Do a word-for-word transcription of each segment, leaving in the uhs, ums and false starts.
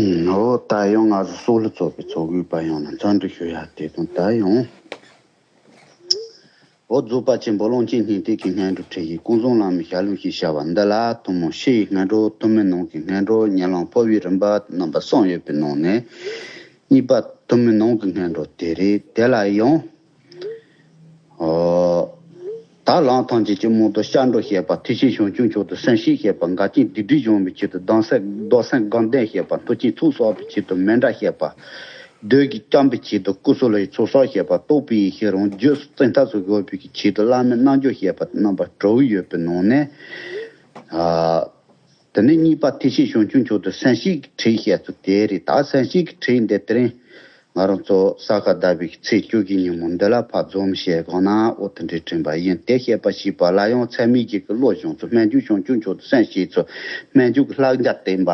འོ་ད་ཡང་ང་ཚོ་སོག་ལུ་ཚོགས་པའི་ཚོགས་གུས་པ་ཡོངས་ལ་འཚམས་འདྲི་ཞུ་ཡ་དེ་དང་ད་ཡང་། འོ་རྫོགས་པ་ཆེན་པོ་ཀློང་ཆེན་སྙིང་ཐིག་གི་སྔོན་འགྲོ་ཁྲིད་ཡིག་ཀུན་བཟང་བླ་མའི་ཞལ་ལུང་ཞེས་བྱ་བ་འདི་ལ་ཐུན་མོང་ཕྱི་ཡི་སྔོན་འགྲོ། ཐུན་མོང་ནང་གི་སྔོན་འགྲོ། ཉམས་ལེན་འཕོ་བའི་རིམ་པ་རྣམ་པ་གསུམ་ཡོད་པའི་ནང་ནས། གཉིས་པ་ཐུན་མོང་ནང་གི་སྔོན་འགྲོ་དེ་རེད། དེ་ལ་ཡང་། ཨོ། ད་ལམ་ཐམས་ཅད་ཀྱི་རྨོངས་དང་སྐྱབས་འགྲོ་བཤད་པ། ཐེག་ཆེན་བྱང་ཆུབ་མཆོག་ཏུ་སེམས་བསྐྱེད་བཤད་པ། འགལ་རྐྱེན་སྡིག་སྒྲིབ་སྦྱོང་བའི་ཆེད་དུ་གདམས་སེམས་གདམས་སེམས་སྒོམ་བཟླས་བཤད་པ། མཐུ་ཆེན་ཚོགས་བསགས་པའི་ཆེད་དུ་མཎྜལ་བཤད་པ། བདུད་ཀྱིས་བསྐྱངས་པའི་ཆེད་དུ་ཀུ་སུ་ལུ་ཡི་ཚོགས་བསགས་བཤད་པ། རྟོགས་པའི་ཡེ་ཤེས་རང་རྒྱུད་སུ་བཙན་ཐབས་སུ་དགོས་པའི་ཆེད་དུ་བླ་མའི་རྣལ་འབྱོར་བཤད་པ་རྣམ་པ་དྲུག་ཡོད་པའི་ནང་ནས། ཨ། དེ་ནས་གཉིས་པ་ཐེག་ཆེན་བྱང་ཆུབ་མཆོག་ཏུ་སེམས་བསྐྱེད་ཀྱི་ཁྲིད་བཤད་ཚུལ་དེ་རེད། ད་སེམས་བསྐྱེད་ཀྱི་ཁྲིད་འདི་དེ་རིང་ང་རང་ཚོ་ས་ག་ཟླ་བའི་ཚེས་བཅུ་གི་ཉིན་མོ་འདི་ལ་ཕར་འཛོམས་བྱས་གང་ན་འོ་དེ་འདྲའི་དྲན་པ་ཡིན། དེ་བཤད་པ་ཞེས་པ་ལ་ཡང་ཚད་མའི་རྒྱུད་ཀྱི་བློ་སྦྱོང་ཚུལ། སྨོན་འཇུག་བྱང་ཆུབ་མཆོག་ཏུ་སེམས་བསྐྱེད་ཚུལ། སྨོན་འཇུག་གི་བསླབ་བྱ་བསྟན་པ།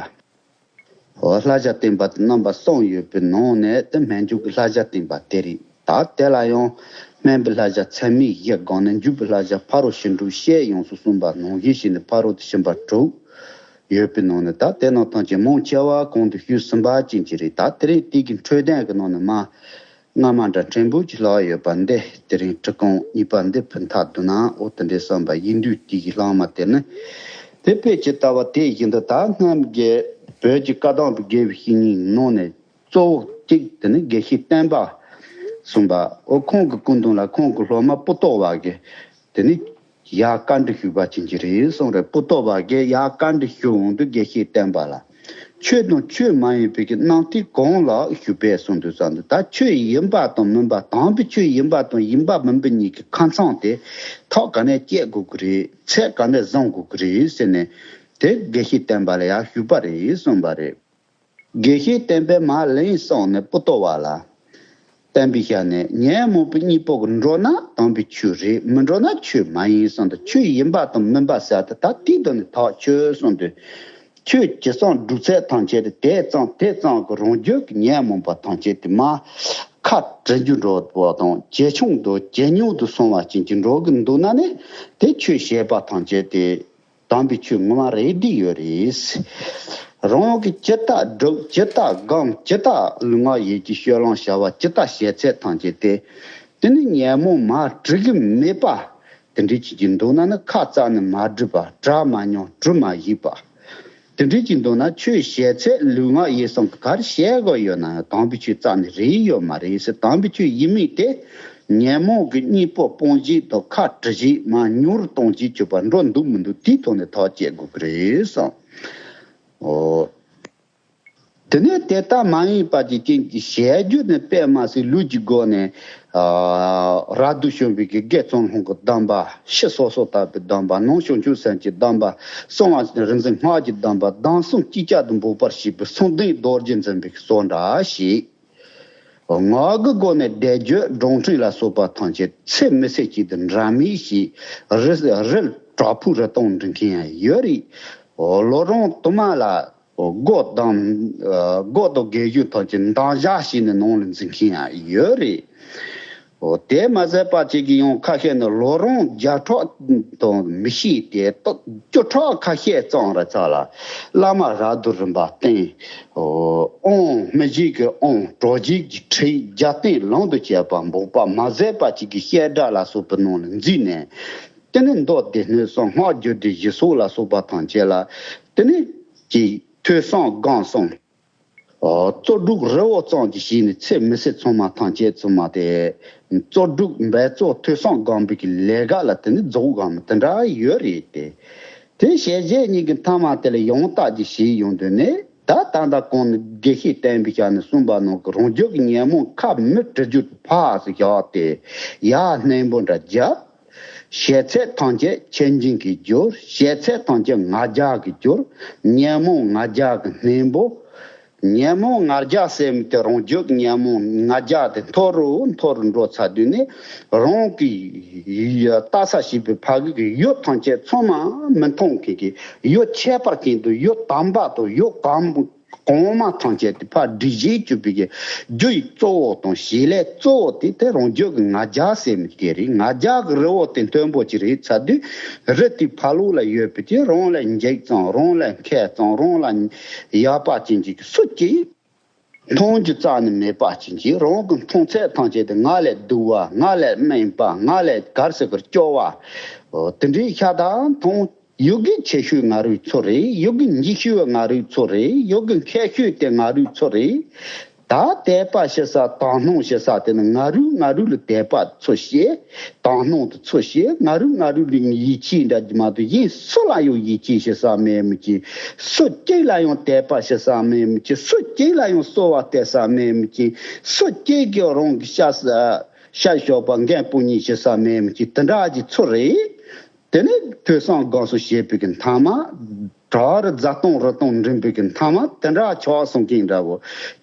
འོ་བསླབ་བྱ་བསྟན་པ་དེ་རྣམ་པ་གསུམ་ཡོད་པའི་ནང་ནས་དེ་སྨོན་འཇུག་གི་བསླབ་བྱ་བསྟན་པ་དེ་རེད། ད་དེ་ལ་ཡང་སྨོན་པའི་བསླབ་བྱ་ཚད་མའི་གཞི་སྒང་ནས་འཇུག་པའི་བསླབ་བྱ་ཕ་རོལ་ཕྱིན་དྲུག་བཤད་ཡོངས་སུ་གསུངས་པ་ནང་བཞིན་བྱས་ནས་ཕ་རོལ་ཏུ་ཕྱིན་པ་དྲུག་ཡོད་པའི་ནང་ནས། ད་དེ་རྣམས་ཐམས་ཅད་མང་ཆེ་བ་གོང་དུ་ཞུས་ཟིན་པ་ཅན་གྱི་རེད། ད་དེ་རིང་དེ་གི་འཕྲོས་དོན་གྱི་ནང་ནས་མ་སྔ་མ་འདྲ་ཕྲན་བུ་ཅིག་ལྷག་ཡོད་པ་འདི་དེ་རིང་ཁྲིད་ཁང་གཉིས་པ་འདི་ཕུད་མཐའ་བསྡུ་ན་འོ་དེ་འདྲའི་བསམ་པ་ཡིན་དུས། དེ་གི་ལྷག་མ་དེ་ནི་དེ་དཔེ་ཇི་ལྟ་བ་དེ་བཞིན་དུ། ད་སྔོན་གྱི་བོད་ཀྱི་བཀའ་གདམས་པའི་དགེ་བའི་བཤེས་གཉེན་ནང་ནས་གཙོ་བོ་གཅིག་དེ་ནི་དགེ་བཤེས་སྟོན་པ་གསུངས་པ། འོ་ཁོང་གི་སྐུ་མདུན་ལ་ཁོང་གི་སློབ་མ་པོ་ཏོ་བ་གིས་དེ་ནི་ཡར་བཀའ་འདྲི་ཞུས་པ་ཅན་གྱི་རེད་གསུངས་རེད། པོ་ཏོ་བ་གིས་ཡར་བཀའ་འདྲི་ཞུ་འོང་དུས་དགེ་བཤེས་སྟོན་པ་ལ། ཆོས་དང་ཆོས་མ་ཡིན་པའི་གི་རྣམ་ཐར་གང་ལ་ཞུགས་པས་གསུངས་དུས་ཙམ་དུ། ད་ཆོས་ཡིན་པ་དང་མིན་པ། དམ་པའི་ཆོས་ཡིན་པ་དང་ཡིན་པ་མིན་པ་གཉིས་ཀྱི་ཁ་མཚང་དེ་ཐག་ག་ནས་བཅད་དགོས་ཀྱི་རེད། ཚད་ག་ནས་བཟུང་དགོས་ཀྱི་རེད་ཟེར་ནས་དེ་དགེ་བཤེས་སྟོན་པ་ལ་ཡར་ཞུས་པ་རེད་གསུངས་པ་རེད། དགེ་བཤེས་སྟོན་པས་མར་ལན་གསུངས་ནས་པོ་ཏོ་བ་ལ། སྟོན་པའི་ཞལ་ནས་ཉོན་མོངས་པའི་གཉེན་པོ་གི་འགྲོ་ན་དམ་པའི་ཆོས་རེད། མི་འགྲོ་ན་ཆོས་མ་ཡིན་གསུངས་ཏེ། ཆོས་ཡིན་པ་དང་མིན་པ་ཟེར་ཏེ་ད་དེའི་དོན་ནི་ཐག་ཆོད་གསུངས་ཏེ། ཆོས་ཅི་གསུང་སྒྲུབ་ཚད་ཐམས་ཅད་དེ་དེ་ཙམ་དེ་ཙམ་གྱི་རང་རྒྱུད་ཀྱི་ཉོན་མོངས་པ་ཐམས་ཅད་དེ་མར་ཁ་བྲི་རྒྱུ་འགྲོ་བ་དང་ཇེ་ཆུང་དུ་ཇེ་ཉུང་དུ་སོང་བ་ཅན་གྱི་འགྲོ་གི་འདུག་ན་ནི་དེ་ཆོས་བཤད་པ་ཐམས་ཅད་དེ། དམ་པའི་ཆོས་ངོ་མ་རེད་བསྡད་ཡོད་རེད། རང་གིས་ཇི་ལྟར་སྒྲུབ་ཇི་ལྟར་སྒོམ་ཇི་ལྟར་ལུས་ངག་ཡིད་ཀྱི་སྤྱོད་ལམ་བྱ་བ་ཇི་ལྟར་བྱེད་ཚད་ཐམས་ཅད་དེ། དེ་ནི་ཉོན་མོངས་མར་བྲི་གི་མེད་པ། དེ་འདྲའི་བྱེད་ཀྱི་འདུག་ན་ནི་ཁ་རྩ་ནས་མ་བྲི་བ། གྲ་མ་མྱོང་གྲུ་མ་བཞེས་པ། དེ་འདྲའི་བྱེད་ཀྱི་འདུག་ན་ཆོས་བཤད་ཚད་ལུས་ངག་ཡིད་གསུམ་གྱི་ག་རེ་བཤད་དགོས་ཡོད་ན་ཡང་དམ་པའི་ཆོས་རྩ་ནས་རེད་ཡོད་མ་རེད་ཟེར། དམ་པའི་ཆོས་ཡིན་མིན་དེ་ཉོན་མོངས་ཀྱི་གཉེན་པོ་སྤོང་བྱེད་དང་ཁ་བྲི་བྱེད་མར་ཉུང་རུ་གཏོང་བྱེད་བྱེད་པ་འགྲོ་འདུག་མི་འདུག་དེའི་ཐོག་ནས་ཐག་བཅད་དགོས་ཀྱི་རེད་གསུངས། འོ། དེ་ནས་དེ་ལྟ་མ་ཡིན་པ་ཀྱི་རྐྱེན་གྱིས་བཤད་རྒྱུ་ནི་དཔེ་མ་སྲིད་ལུས་ཀྱི་སྒོ་ནས། ཨ། རབ་ཏུ་བྱུང་བའི་གི་དགེ་ཚུལ་སློང་གི་གདམས་པ། ཕྱི་སོ་སོར་བརྟགས་པའི་གདམས་པ། ནང་བྱང་ཆུབ་སེམས་ཀྱི་གདམས་པ། གསང་བ་རིག་འཛིན་སྔགས་ཀྱི་གདམས་པ། གདམས་གསུམ་ཅིག་ཅར་དུ་འབོགས་པར་བྱེད་པའི་གསང་བདེ་རྡོ་རྗེ་འཛིན་པའི་སོ་འདྲ་ཞིག་ངག་གི་སྒོ་ནས་བཟླས་བརྗོད་སྒྲུང་ཕྲན་ལ་སོགས་པ་ཐམས་ཅད་ཚད་མི་སྲིད་ཅིག་ཏུ་འདྲ་མིན་ཞིག་རི་རི་བྲག་ཕུག་རི་སྟོང་འབྲི་མཁན་ཡང་ཡོད་རེད། ལོ་རིམ་དུ་མ་ལ་སྒོ་དང་། སྒོ་དང་རྒན་གཞོན་ཐམས་ཅད་འདང་བཞག་བྱས་ནས་ནང་ལ་འཛུལ་མཁན་ཡང་ཡོད་རེད། འོ། དེ་མ་ཟད་པ་ཅིག་གིས་ཡང་ཁ་ཤས་ནི་ལོ་རིམ་བརྒྱ་ཕྲག་དང་མི་ཤེས་ཏེ། ཏོ་བཅུ་ཕྲག་ཁ་ཤས་ཙམ་རེ་ཚ་ལ་བླ་མ་རབ་ཏུ་རིམ་པ་བསྟེན། འོ། དབང་མི་བཞེད་ཀྱི་དབང་གྲོལ་བྱེད་ཀྱི་ཁྲིད་རྒྱབ་རྟེན་ལམ་དུ་བྱས་པ་འབོགས་པ་མ་ཟད་པ་ཅིག་གིས་བཤད་གྲྭ་ལ་སོགས་པའི་ནང་ལ་འཛུལ་ནས། དེ་ནི་མདོ་སྡེ་སྣོད་གསུམ། སྔགས་རྒྱུད་སྡེ་བཞི་སོགས་ལ་སོགས་པ་ཐམས་ཅད་ལ་དེ་ནི་ཅིག་ཐོས་བསམ་སྒོམ་གསུམ། ཨོ། རྩོལ་སྒྲུབ་རི་བོ་ཙམ་གྱི་ཞིག་ནི་ཚད་མི་སྲིད་ཚང་མ་ཐམས་ཅད་ཚང་མ་དེ། རྩོལ་སྒྲུབ་འབད་རྩོལ་ཐོས་བསམ་སྒོམ་པའི་གི་ལས་ཀ་ལ་དེ་ནི་རྫོགས་སྒོམ་དེ་འདྲ་ཡོད་རེད་དེ། དེ་ཞལ་བཞེས་གཉིས་ཀྱི་མཐའ་མ་དེ་ལ་ཡང་དག་གི་ཞིག་ཡོང་དུས་ནི། ད་ད་ལྟ་གོང་ནས་དགེ་བཤེས་བསྟན་པའི་ཞལ་ནས་གསུངས་པ་ནང་གི་རང་རྒྱུད་ཀྱི་ཉོན་མོངས་ཁ་མི་བྲི་རྒྱུ་ཕར་ཟིག་བཞག་སྟེ། ཡར་སྣེ་པོ་འདྲ་བརྒྱབ། བཤད་ཚད་ཐམས་ཅད་ཆོས་འབྱུང་གི་སྦྱོར། བཤད་ཚད་ཐམས་ཅད་ང་རྒྱལ་གྱི་སྦྱོར། ཉོན་མོངས་ང་རྒྱལ་གྱི་སྣེ་པོ། ཉོན་མོངས་ང་རྒྱལ་ཟེར་མི་དེ་རང་རྒྱུད་ཀྱི་ཉོན་མོངས་ང་རྒྱལ་དེ་མཐོ་རུ་མཐོ་རུ་འགྲོ་ཚར་དུས་ནི། རང་གི་ལྟ་ས་བྱེད་པའི་ཕ་གི་གི་ཡུལ་ཐམས་ཅད་ཚང་མ་མི་མཐོང་མཁན་གྱི་ཡུལ་ཁྱད་པར་ཅན་དུ། ཡུལ་དམ་པ་དང་ཡུལ་གང་། གོང་མ་ཐམས་ཅད་དེ་ཕར་སྒྲིག་གཞི་གཅོད་པའི་གི་རྒྱུ་ཡི་གཙོ་བོ་དང་བྱེད་ལས་གཙོ་བོ་དེ་དེ་རང་རྒྱུད་ཀྱི་ང་རྒྱལ་ཟེར་མི་དེ་རེད། ང་རྒྱལ་གྱི་རི་བོ་དེ་མཐོན་པོ་ཅིག་རེད་ཚར་དུས། རི་དེའི་ཕ་ལོགས་ལ་ཡོད་པའི་དེ་རང་ལས་འཇིགས་ཙང་རང་ལས་མཁས་ཙང་རང་ལ་ཡག་པ་ཅན་གྱི་སུ་གཅིག་མཐོང་རྒྱུ་རྩ་ནས་མེད་པ་ཅན་གྱི་རང་གི་མཐོང་ཚད་ཐམས་ཅད་དེ་ང་ལས་སྡུག་པ། ང་ལས་དམན་པ། ང་ལས་ག་རེ་ཟེར་དགོས། སྐྱོ་བ། འོ་དེ་འདྲའི་ཤ་སྟག་མཐོང་། ཡུལ་གྱི་ཆེ་ཤོས་ང་རང་ཚོ་རེད། ཡུལ་གྱི་འཇིགས་ཤོས་ང་རང་ཚོ་རེད། ཡུལ་གྱི་མཁས་ཤོས་དེ་ང་རང་ཚོ་རེད། ད་དད་པ་བྱེད་ས་དག་སྣང་བྱེད་ས་དེ་ནི་ང་རང་ང་རང་ལ་དད་པ་ཚུར་བྱེད། དག་སྣང་དེ་ཚུར་བྱེད། ང་རང་ང་རང་ལ་ཡིད་ཆེས་འདྲ་གི་མ་གཏོགས་གཞན་སུ་ལ་ཡང་ཡིད་ཆེས་བྱེད་ས་མེད་མི་ཅིག་སུ་གཅིག་ལ་ཡང་དད་པ་བྱེད་ས་མེད་མི་ཅིག་སུ་གཅིག་ལ་ཡང་གསོལ་བ་འདེབས་ས་མེད་མི་ཅིག་སུ་གཅིག་གིས་རང་གི་ཤ་ཤ་ཞོགས་པ་འགན་སྤུ་གཉིས་བྱེད་ས་མེད་མི་ཅིག་དེ་འདྲ་གི་ཚུལ་རེད། དེ་ནས་ཐོས་བསམ་སྒོམ་གསུམ་བྱེད་པའི་གི་མཐའ་མ། བྲག་རི་རྫ་སྟོང་རི་སྟོང་འགྲིམ་པའི་གི་མཐའ་མ་དེ་འདྲ་ཆགས་སོང་མཁན་འདྲ་བོ།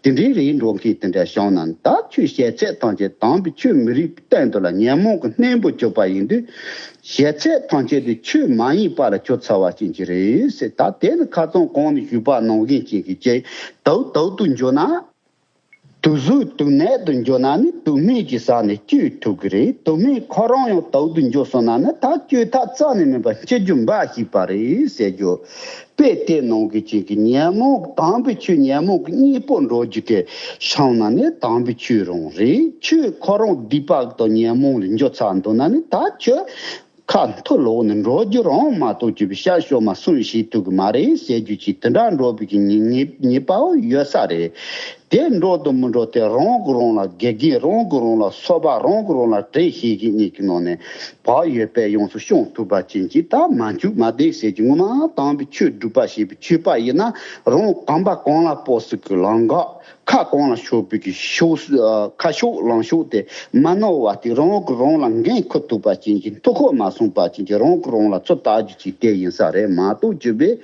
དེ་འདྲའི་རིགས་འགྲོ་མཁན་དེ་འདྲ་བྱུང་ན་ད་ཁྱོད་བྱས་ཚད་ཐམས་ཅད་དམ་པའི་ཆོས་མི་རིགས་པའི་སྟེང་དུ་ལ་ཉོན་མོངས་ཀྱི་གནོན་པོ་གྱུར་པ་ཡིན་དུས། བྱས་ཚད་ཐམས་ཅད་དེ་ཆོས་མ་ཡིན་པ་ལ་གྱུར་ཚར་བ་ཅན་གྱི་རེད་ཟེར། ད་དེ་ནི་ཁ་སང་གོང་ནས་ཞུས་པ་ནང་བཞིན་ཅན་གྱི་ཅེ་དུག་དུག་ཏུ་འགྱུར་ན། དུག་གཟུགས་དུག་ནད་དུ་འགྱུར་ན་ནི་དུག་སྨན་གྱི་ཟ་ནས་བཅོས་ཐུབ་ཀྱི་རེད། དུག་སྨན་ཁོ་རང་ཡང་དུག་ཏུ་འགྱུར་སོང་ན་ནི་ད་བཅོས་ཐབས་རྩ་ནས་མེད་པ་འཆི་རྒྱུ་འབའ་ཞིག་པ་རེད་ཟེར་རྒྱུ། དཔེ་དེ་ནང་གི་ཅིག་གི་ཉོན་མོངས་དམ་པའི་ཆོས་ཉོན་མོངས་ཀྱི་གཉེན་པོ་འགྲོ་རྒྱུ་དེ་བྱུང་ན་ནི་དམ་པའི་ཆོས་རང་རེད། ཆོས་ཁོ་རང་སྡིག་པ་དང་ཉོན་མོངས་ལ་འགྱུར་ཚར་འདུག་ན་ནི་ད་ཁྱོད་ཁ་འཐོར་ལོག་ནས་འགྲོ་རྒྱུ་རང་མ་གཏོགས་ཀྱི་བཤད་ཤོག་མ་གསུང་ཤེས་ཐུབ་ཀྱི་མ་རེད་ཟེར་རྒྱུ་ཅིག་དེ་འདྲ་འགྲོ་བའི་གི་ཉེས་ཉེས་ཉེས་པའོ་ཡོད་ས་རེད། དེ་འགྲོ་དང་མི་འགྲོ་དེ་རང་གི་རང་ལ་དགེ་རྒན་རང་གི་རང་ལ་སོ་པ་རང་གི་རང་ལ་དྲན་ཤེས་ཀྱི་གཉིས་ཀྱི་ནང་ནས་བག་ཡོད་པས་ཡོངས་སུ་སྐྱོང་ཐུབ་པ་ཅན་གྱི་ད་མ་འཇུག་མ་བསྡད་ཟེར་གྱི་ངོ་མ་དམ་པའི་ཆོས་སྒྲུབ་པ་ཞེས་པའི་ཆོས་པ་ཡིན་ན་རང་གོམ་པ་གང་ལ་སྤོ་སྲིད་ཀྱི་ལམ་འགག་ཁ་གང་ལ་ཤོར་བའི་གི་ཤོག་ཨ་ཁ་ཤོག་ལང་ཤོག་དེ་མ་ནོར་བ་དེ་རང་གི་རང་ལ་འགན་འཁུར་ཐུབ་པ་ཅན་གྱི་མཐུ་འཁོར་མ་སོང་པ་ཅན་གྱི་རང་གི་རང་ལ་ཚོད་ལྟ་རྒྱུ་ཅིག་དེ་ཡིན་ས་རེད་མ་གཏོགས་རྒྱུ་བས།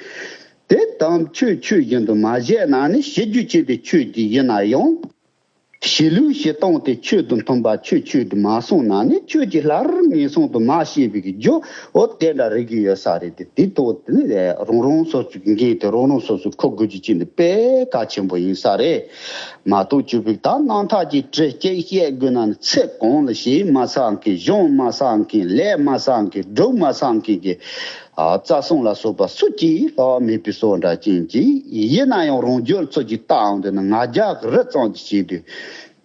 དེ་དམ་ཆོས་ཆོས་བཞིན་དུ་མ་བཞེས་ན་ནི་བྱེད་རྒྱུ་ཅན་དེ་ཆོས་ཅིག་ཡིན་ན་ཡང་། གཞི་ལུགས་གཞི་སྟངས་དེ་ཆོས་དང་མཐུན་པ་ཆོས་ཆོས་དུ་མ་སོང་ན་ནི་ཆོས་ཀྱི་སླར་ངན་སོང་དུ་མ་སྐྱེ་བའི་གི་རྒྱུ་འོ་དེ་འདྲ་རིག་གི་ཡོད་ས་རེད་དེ་དེ་ཐོག་དེ་ནི་རང་རང་སོ་སོའི་གི་འགན་དེ་རང་རང་སོ་སོས་འཁུར་དགོས་རྒྱུ་ཅན་དེ་དཔེ་གལ་ཆེན་པོ་ཡིན་ས་རེད། མ་གཏོགས་ཆོས་པའི་ད་རྣམ་ཐར་གྱི་བྲིས་སྐད་བཤད་དགོས་ན་ནི་ཚེ་གང་ལ་བྱས་མ་ཚར་མཁན་སྦྱོང་མ་ཚར་མཁན་ལས་མ་ཚར་མཁན་སྒྲུབ་མ་ཚར་མཁན་གྱི་ཨ་རྩ་གསུམ་ལ་སོགས་པ་སུ་གཅིག་ལྷག་མེད་པའི་བཟོ་འདྲ་ཅན་གྱི་ཡིན་ན་ཡང་རང་རྒྱུད་ཚོ་གཅིག་བལྟའང་དེ་ནི་ང་རྒྱལ་གྱི་རི་ཙམ་གྱི་བྱེད་དུས།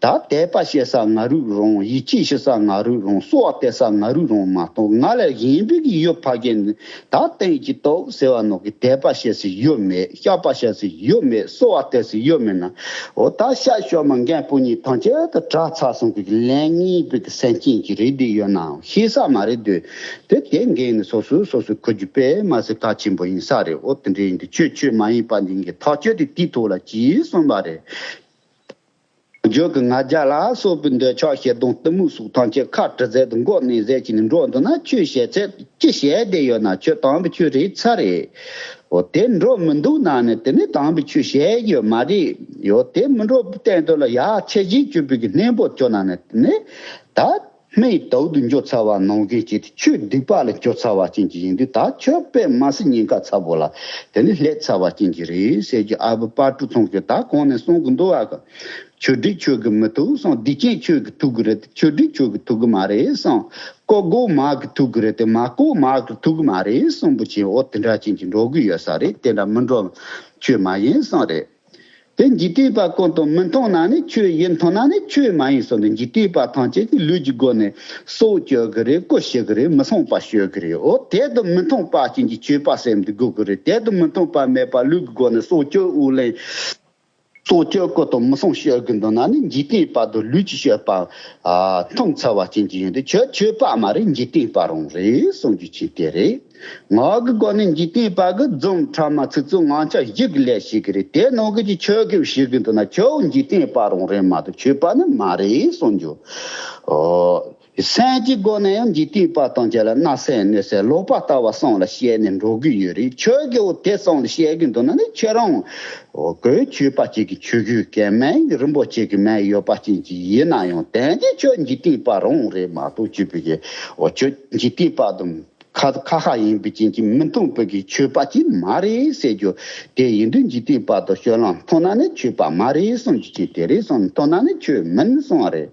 ད་དད་པ་བྱེད་ས་ང་རུ་རང་། ཡིད་ཆེས་བྱེད་ས་ང་རུ་རང་། གསོལ་བ་འདེབས་ས་ང་རུ་རང་མ་གཏོགས་ང་ལས་གཞན་པའི་གི་ཡུལ་ཕ་གི་ནི་ད་སྟེང་གི་ཏོག་ཟེར་བ་ནོ་གི་དད་པ་བྱེད་ས་ཡོད་མེད། བཤགས་པ་བྱེད་ས་ཡོད་མེད། གསོལ་བ་འདེབས་ས་ཡོད་མེད་ན། འོ་ད་ཤ་ཤོ་མ་འགན་པོ་གཉིས་ཐམས་ཅད་དུ་གྲགས་ཚར་སོང་གི་ལན་ངེས་པའི་གི་སེམས་ཅན་གྱི་རིགས་དེ་ཡོད་ནའང་ཤེས་ས་མ་རེད་དུས། དེ་དེ་འགན་ནི་སོ་སོས་སོ་སོས་འཁུར་རྒྱུ་དཔེ་མ་སྲིད་གལ་ཆེན་པོ་ཡིན་ས་རེད། འོ་དེ་འདྲ་ཡིན་དུས་ཆོས་ཆོས་མ་ཡིན་པ་འདི་གི་ཐག་གཅོད་དེ་དེའི་ཐོག་ལ་གྱིས་གསུངས་པ་རེད། བརྗོད་ཀྱི་ང་རྒྱལ་ལ་སོགས་པའི་འདོད་ཆགས་ཞེ་སྡང་གཏི་མུག་སོགས་ཐམས་ཅད་ཁ་བྲི་ཟས་དང་མགོ་གནོན་ཟས་ཀྱི་ནི་འགྲོ་འདུག་ན་ཆོས་བྱེད་ཚད་ཅི་བྱས་བསྡད་ཡོད་ན་ཁྱོད་དམ་པའི་ཆོས་རེད་ཚར་རེད། འོ་དེ་འགྲོ་མི་འདུག་ན་ནི་དེ་ནི་དམ་པའི་ཆོས་བྱས་ཡོད་མ་རེད། ཡོད་དེ་མི་འགྲོ་བའི་སྟེང་དུ་ལ་ཡ་ཆེ་བཞིན་གྱུར་པའི་གི་གནས་པོ་སྐྱོ་ན་ནི་དེ་ནི་ད་སྨན་དུག་ཏུ་འགྱུར་ཚར་བ་ནང་བཞིན་བྱས་ཏེ་ཆོས་སྡིག་པ་ལ་འགྱུར་ཚར་བ་ཅན་གྱི་ཡིན་དུས་ད་ཁྱོད་དཔེ་མ་སྲིད་ཉེན་ཁ་ཚ་པོ་ལ་དེ་ནི་སླེབས་ཚར་བ་ཅན་གྱི་རེད་ཟེར་གྱི་ཨ་བུ་དཔལ་སྤྲུལ་ཚང་གིས་ད་གོང་ནས་གསུང་གི་འདུག་བ་གི། ཆོས་སྒྲིག་ཆོས་ཀྱིས་མི་ཐུབ་གསུངས། སྡིག་ཅན་ཆོས་ཀྱིས་ཐུབ་ཀྱི་རེད་དེ་ཆོས་སྒྲིག་ཆོས་ཀྱིས་ཐུབ་ཀྱི་མ་རེད་གསུངས། བཀོག་བཀོག་མ་གིས་ཐུབ་ཀྱི་རེད་དེ་མ་བཀོག་མ་གིས་ཐུབ་ཀྱི་མ་རེད་གསུངས་པ་ཅིག་འོ་དེ་འདྲ་ཅན་གྱི་འགྲོ་གི་ཡོད་ས་རེད། དེ་འདྲ་མི་འགྲོ་ཆོས་མ་ཡིན་གསུངས་རེད། དེ་འཇིག་རྟེན་པ་ཀུན་དང་མི་མཐུན་ན་ནི་ཆོས་ཡིན། མཐུན་ན་ནི་ཆོས་མ་ཡིན་གསུངས་ནས་འཇིག་རྟེན་པ་ཐམས་ཅད་ཀྱིས་ལུས་ཀྱི་སྒོ་ནས་སྲོག་གཅོད་ཀྱི་རེད། སྐུ་ཞིག་གི་རེད། མི་སྲུང་པ་སྤྱོད་ཀྱི་རེད། འོ་དེ་དང་མི་མཐུན་པ་ཅན་གྱི་ཆོས་པ་སེམས་དེ་དགོས་ཀྱི་རེད། དེ་དང་མི་མཐུན་པ་མེད་པ་ལུས་ཀྱི་སྒོ་ནས་སྲོག་གཅོད་དབུགས་ལེན། སྲོག་གཅོད་སྐུ་དང་མི་སྲུང་སྤྱོད་ཀྱི་འདུག་ན་ནི་འཇིག་རྟེན་པ་དང་ལུས་ཀྱི་སྤྱོད་པ་ཨ་མཐུན་ཚར་བ་ཅན་གྱི་ཡིན་དུས་ཁྱོད་ཆོས་པ་མ་རེད། འཇིག་རྟེན་པ་རང་རེད་གསུང་རྒྱུ་ཅིག་དེ་རེད། ངག་གི་སྒོ་ནས་འཇིག་རྟེན་པ་གི་རྫུན་ཕྲ་མ་ཚིག་རྩུབ་ངག་འཁྱལ་བཞི་གི་ལས་བྱེད་ཀྱི་རེད། དེ་ནང་གི་ཅིག་ཆོས་གི་བྱེད་ཀྱི་འདུག་ན་ཁྱོད་འཇིག་རྟེན་པ་རང་རེད་མ་གཏོགས་ཆོས་པ་ནི་མ་རེད་གསུང་རྒྱུ། ཨོ། སེམས་ཀྱི་སྒོ་ནས་ཡང་འཇིག་རྟེན་པ་དང་བཅས་ལ་བརྣབ་སེམས་གནོད་སེམས་ལོག་པ་ལྟ་བུ་བསམ་ལ་བཤད་ནས་འགྲོ་གི་ཡོད་རེད། ཁྱོད་ཀྱིས་འོ་དེ་བསམ་ལ་བཤད་ཀྱི་འདུག་ན་ནི་ཁྱེད་རང་ཨོ་གོས་ཆོས་པ་གཅིག་གི་ཆོས་གོས་གན་མེད་རིན་པོ་ཆེ་གི་མེད་ཡོད་པ་ཅན་གྱི་ཡིན་ན་ཡང་དེང་གི་ཁྱོད་འཇིག་རྟེན་པ་རང་རེད་མ་གཏོགས་ཆོས་པའི་གི་ཨོ་ཁྱོད་འཇིག་རྟེན་པ་དང་། ཁ་ཁ་ཁ་ཡིན་པའི་རྐྱེན་གྱིས་མི་མཐོང་བའི་གི་ཆོས་པ་ཅིག་མ་རེད་ཟེར་རྒྱུ་དེ་ཡིན་དུས། འཇིག་རྟེན་པ་དང་སྤྱོད་ལམ་མཐོང་ན་ནི་ཆོས་པ་མ་རེད་གསུངས་རྒྱུ་ཅིག་དེ་རེད་གསུངས། མཐོང་ན་ནི་ཆོས་མིན་གསུངས་པ་རེད།